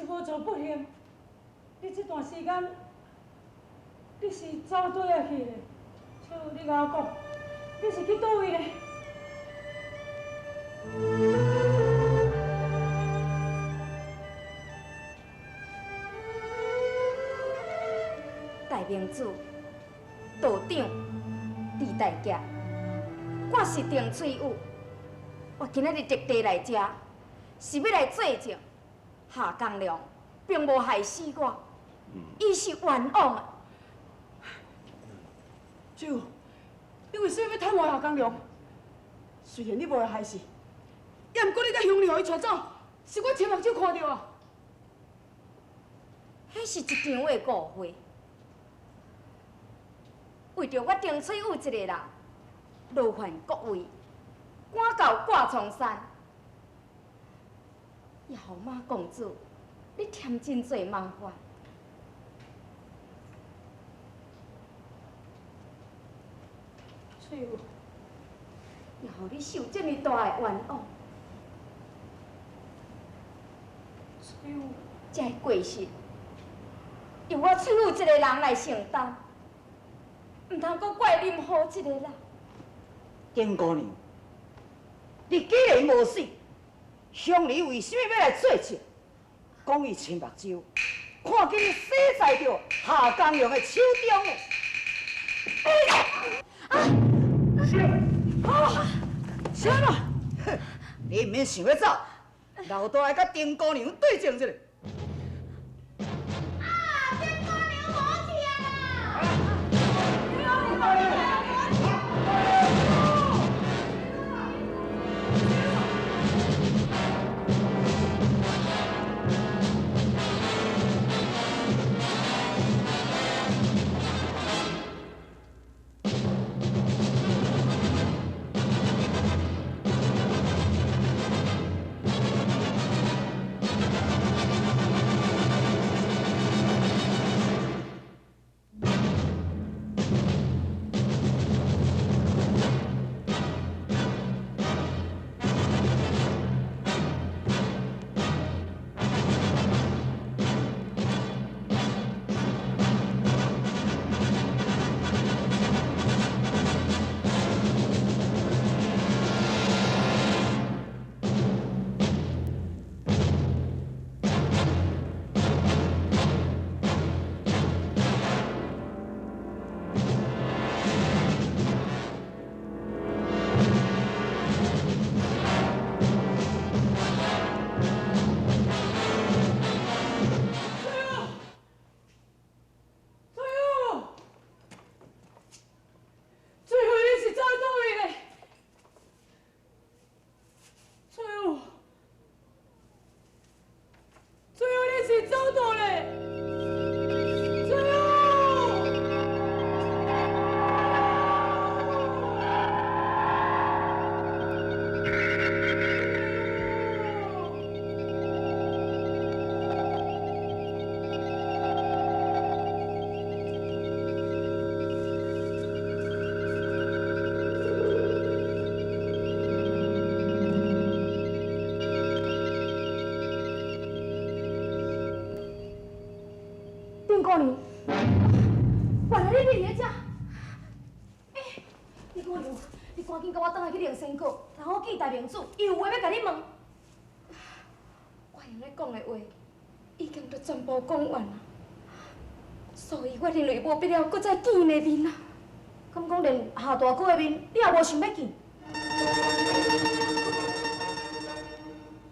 無做不幸，你這段時間你是走佗仔去的？翠玉，你共我講，你是去佗位呢？大明主、道長、李大俠，我是丁翠玉，我今仔日特地來遮，是欲來作證。夏江良並無害死我，伊是冤枉的。翠玉，你為啥欲探話夏江良？雖然你無害死，也毋過你佮鄉里予伊帶走，是我親目睭看著啊。彼是一場的誤會。為著我丁翠玉一個人，勞煩各位，趕到掛床山，也予馬公子，你添真濟麻煩。翠玉，也予你受這麼大的冤枉。翠玉，這个過失，由我翠玉一個人來承擔。毋通閣怪任何一個人。丁姑娘，你既然無死，鄉里為啥物欲來做證？講伊親目睭看見你死在著夏江良的手中的。啊！啊！啥啦？你毋免想欲走，老大來共丁姑娘對證一下。丁姑娘，原來你佇咧遮。欸，丁姑娘，你趕緊佮我轉來去靈仙閣，然後見大明主，伊有話欲共你問。我用咧講的話，已經都全部講完啊，所以我認為無必要閣再見伊的面啊。敢講連夏大哥的面，你也無想欲見？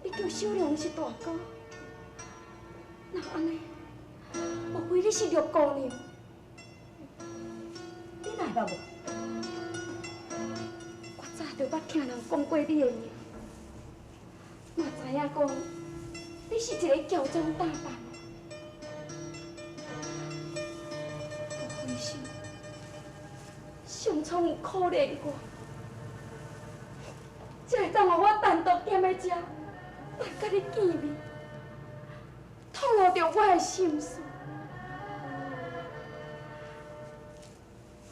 你叫小良是大哥，那按呢？莫非你是六姑娘？你哪會捌無？我早就捌聽人講過你的名，嘛知影講你是一個喬裝打扮的，莫非是上蒼有可憐我，才會當予我單獨踮咧遮，來佮你見面，吐露著我的心事。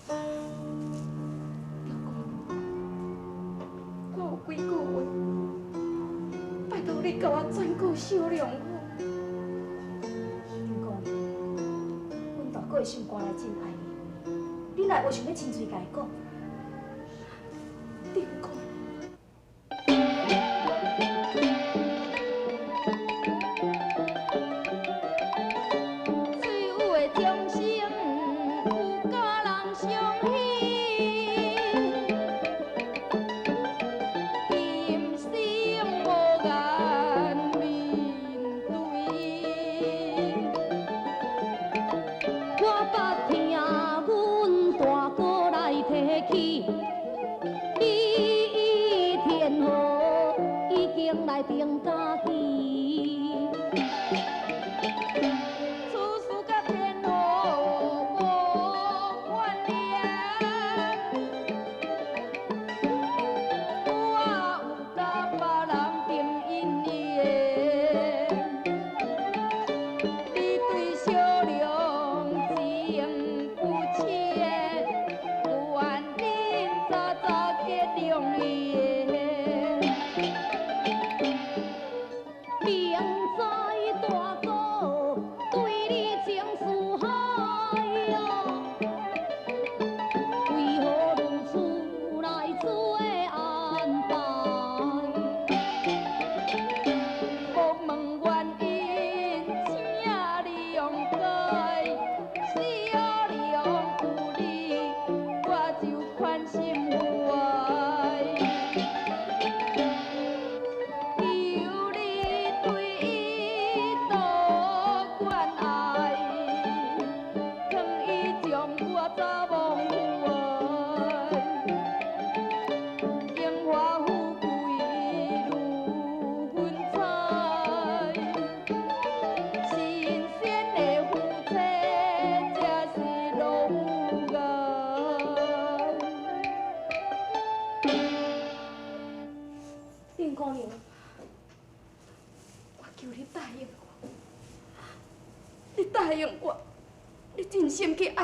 六姑娘，我有幾句話，拜託你共我轉告小良好。的心肝内真爱伊，你若有想欲亲嘴共伊讲？丁姑娘。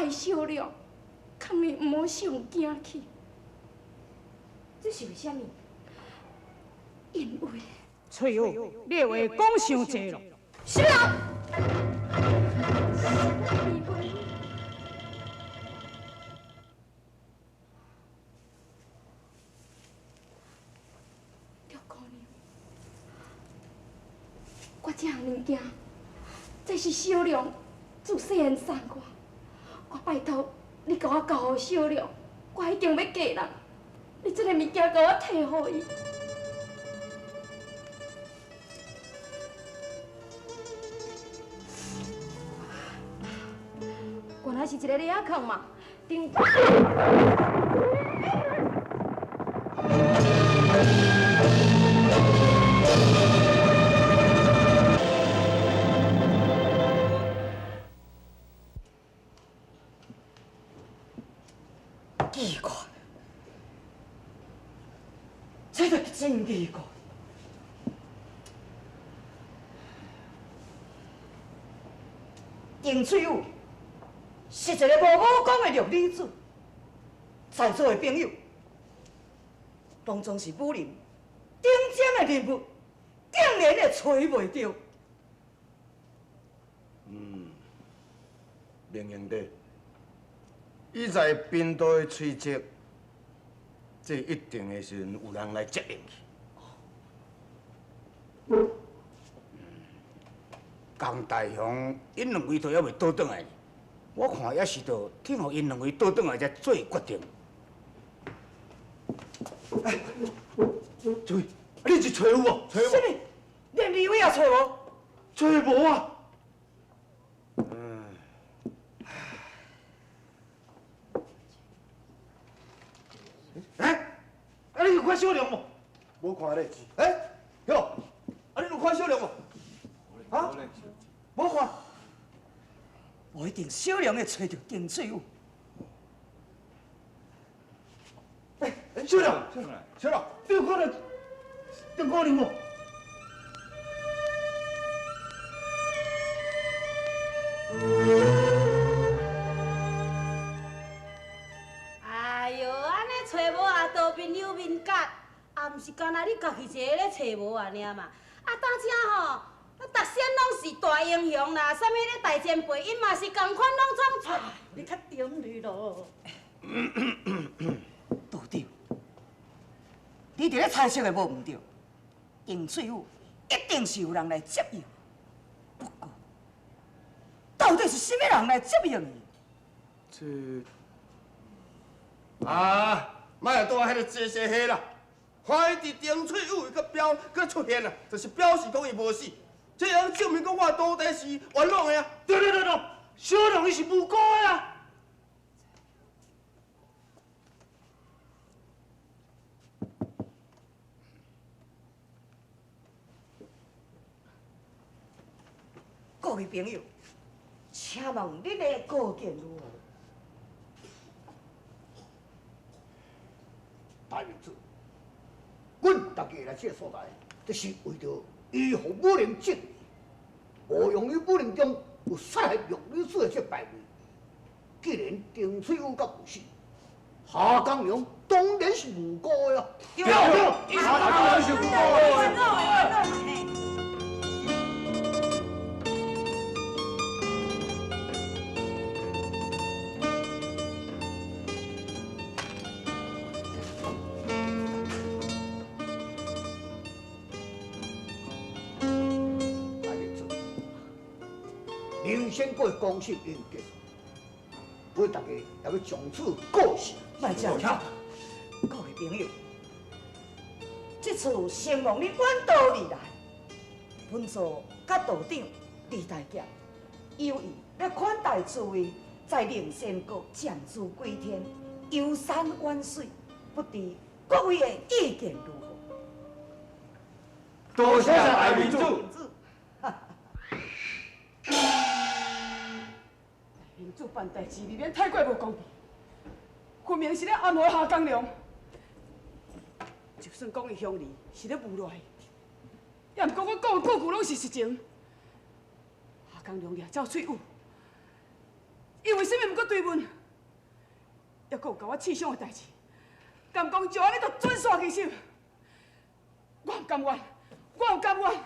小良，劝伊毋好上惊去。这是为啥物？因为翠玉，你的话讲伤济咯。小良，六姑娘，我这项物件，这是小良自细汉送我。我拜托你，共我交予小良，我已经欲嫁人，你这个物件共我提予伊。原来是一个礼仔坑嘛，顶。奇怪，这个真奇怪。丁翠玉是一个无武功的弱女子，在座的朋友，拢总是武林顶尖的人物，竟然会揣袂著。嗯，明兄弟。伊在贫道的喙舌，这一定的时阵有人来接应去。江大雄𪜶两位都犹未倒转来，我看也是著听予𪜶两位倒转来才做决定。哎，注意，你是揣有无？揣无？啥物？连李伟也揣无？揣无啊！哎，啊你有看小良无？无看咧。哎，哟，啊你有看小良无？啊？无看。无一定小良会揣著丁翠玉。哎，小良，小良，你有看著丁姑娘无？哎哟，按呢揣无啊，多朋友面角，啊，毋是干焦你家己一个咧揣无啊尔嘛。啊，当遮吼，啊，逐仙攏是大英雄啦，啥物咧大前辈，𪜶嘛是仝款攏总揣。你较中虑咯。道长，你伫咧猜测的无毋对，丁翠玉一定是有人来接应，不过到底是啥物人来接应伊？这啊，莫拄仔彼个这些彼啦，看伊伫丁翠玉个表阁出现啊，就是表示讲伊无死，这样证明讲我徒弟是冤枉的啊！对对对对，小龙伊是无辜的啊！各位朋友，请问恁的高见如何？大明子，阮大家来这个所在，这是为著维护武林正义。无用于武林中有杀害玉女子的这败类，既然丁翠玉阁无死，夏江良当然是无辜的啊！对对，夏江良是无辜的。先过公审已经结束，阮大家也欲从此告辞。莫这样，各位朋友，这次承蒙你远道而来，本座佮道长李大侠有意欲款待诸位，在灵仙阁暂住几天，游山玩水，不知各位的意见如何？多谢大明主。明主办代志，未免太过无公平，分明是咧暗害夏江良。就算讲伊乡里是咧诬赖，也毋过我讲的句句拢是实情。夏江良掠走翠玉，伊为啥物毋阁追问？犹阁有共我刺伤的代志，敢讲就按呢就准煞其手？我毋甘愿，我毋甘愿。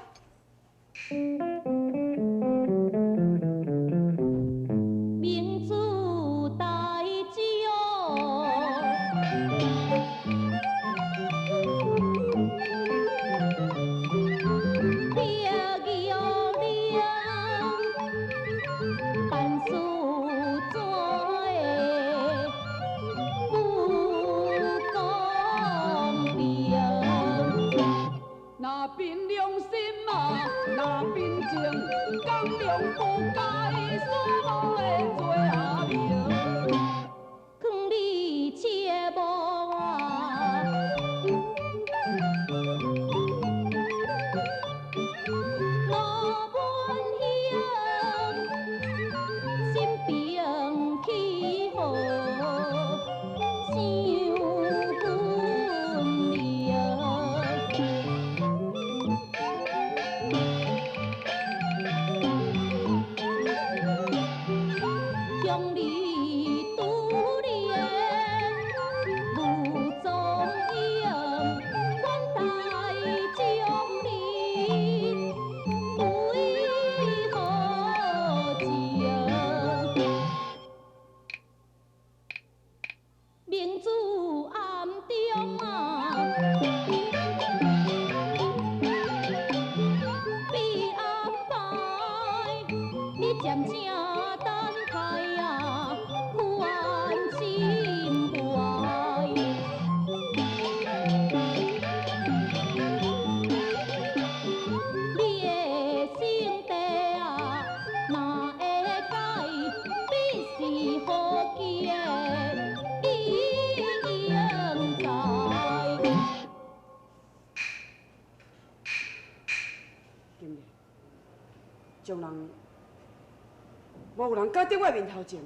无有人敢伫我面头前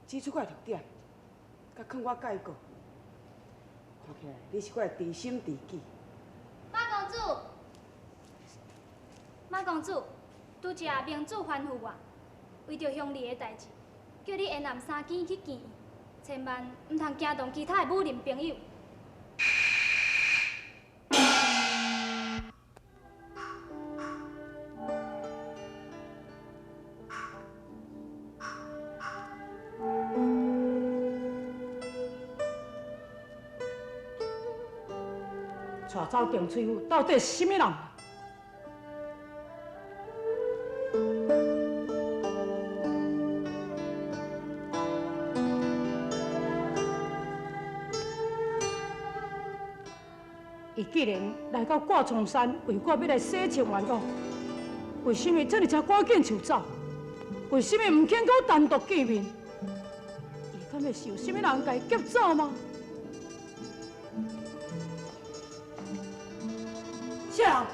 指出我的弱点，佮劝我改过。看起来你是我的知心知己。马公主，马公主，拄才明主吩咐我，为著乡里的代志，叫你下暗三更去见伊，千万毋通惊动其他的武林朋友。带走丁翠玉到底是啥物人？伊既然来到挂床山，为我欲来洗清冤枉，为啥物这尔才赶紧就走？为啥物毋肯佮我单独见面？伊敢会是有啥物人共伊劫走吗？啥人？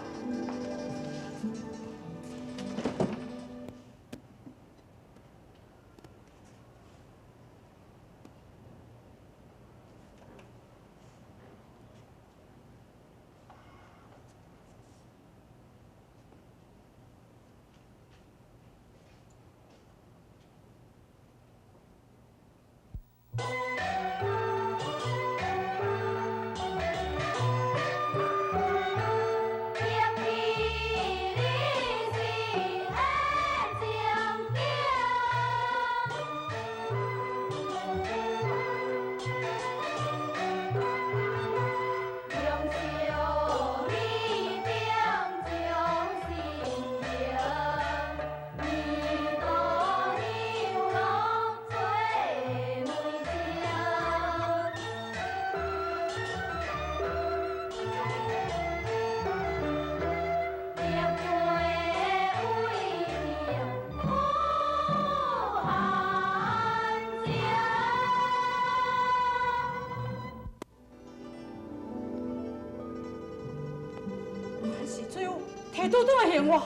倒转来还我，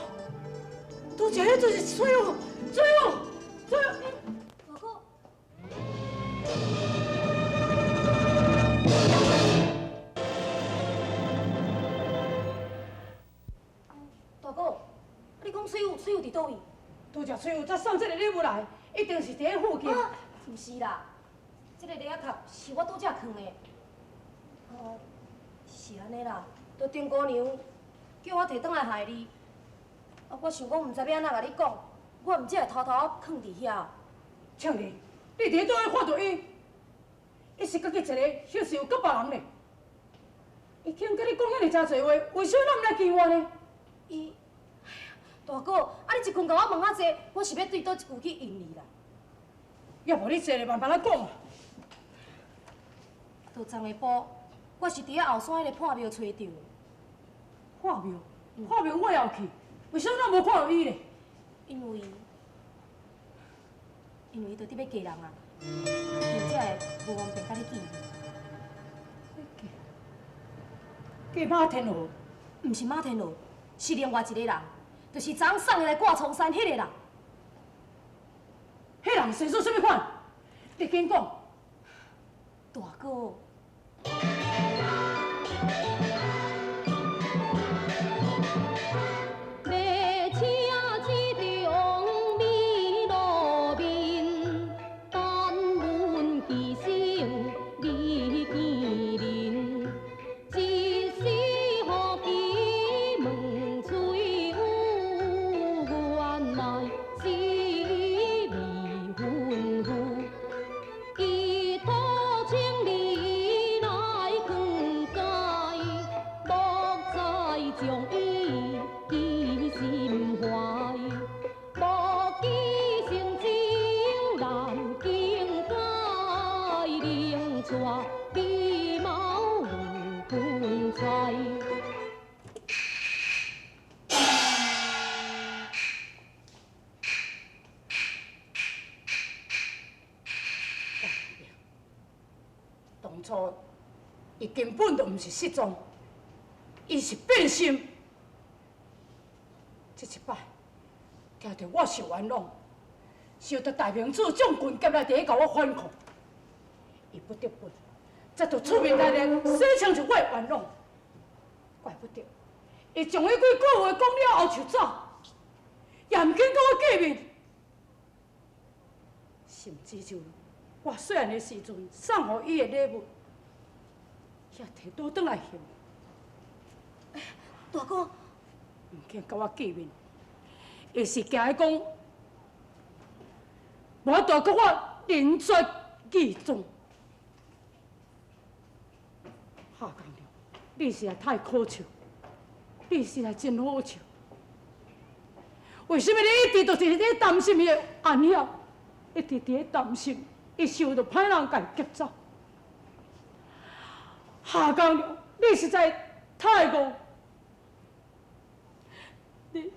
拄则彼阵是翠玉，翠玉，翠玉。大哥，大哥，你讲翠玉，翠玉伫佗位？拄则翠玉才送这个礼物来，一定是伫彼附近。啊，毋是啦，这个礼仔盒是我拄则囥的。哦，是按呢啦，就丁姑娘叫我提转来害你，啊，我想讲毋知欲按怎共你讲，我毋才会偷偷仔囥伫遐。倩儿，你伫佗位看著伊，伊是家己一个，抑是有佮别人呢？伊肯佮你讲遐尔济话，为啥咱毋来见我呢？伊，哎呀，大哥，啊你一困共我问啊济，我是欲对佗一句去应你啦。要无你坐咧慢慢仔讲啊。就昨下晡，我是伫遐后山彼个破庙揣著。破庙，破庙我也有去，为啥咱无看著伊咧？因为，伊就伫欲嫁人啊，伊才会无方便佮你见面。嫁马天和？毋是马天和，是另外一个人，就是昨昏送伊来挂床山彼个人。彼人生做啥物款？你紧讲。大哥。伊根本就毋是失踪，伊是变心。这一摆，听著我受冤枉，受著大明主将军夹来伫咧共我反抗，伊不得不才伫出面来咧洗清楚我的冤枉。怪不得，伊将彼几句话讲了后就走，也毋肯佮我见面，甚至就我细汉的时阵送予伊的礼物。也提倒转来还。大哥，毋肯佮我见面，伊是惊伊讲，无法度阁我仁绝义忠。夏公良，你实在太可笑，你实在真好笑。为什么你一直都是咧担心伊的安晓，一直伫咧担心伊受著歹人共劫走？夏江良，你实在太戆，你。